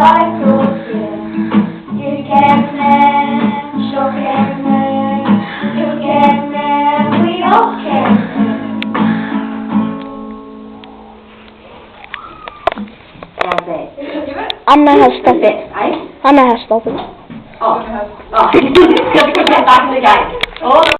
Like horses. You can man, sure can man, you can man, we all can man. How's that? Give it. I know how to stop it. Eh? I know how to stop it. Oh. Oh. Back in the game. Oh.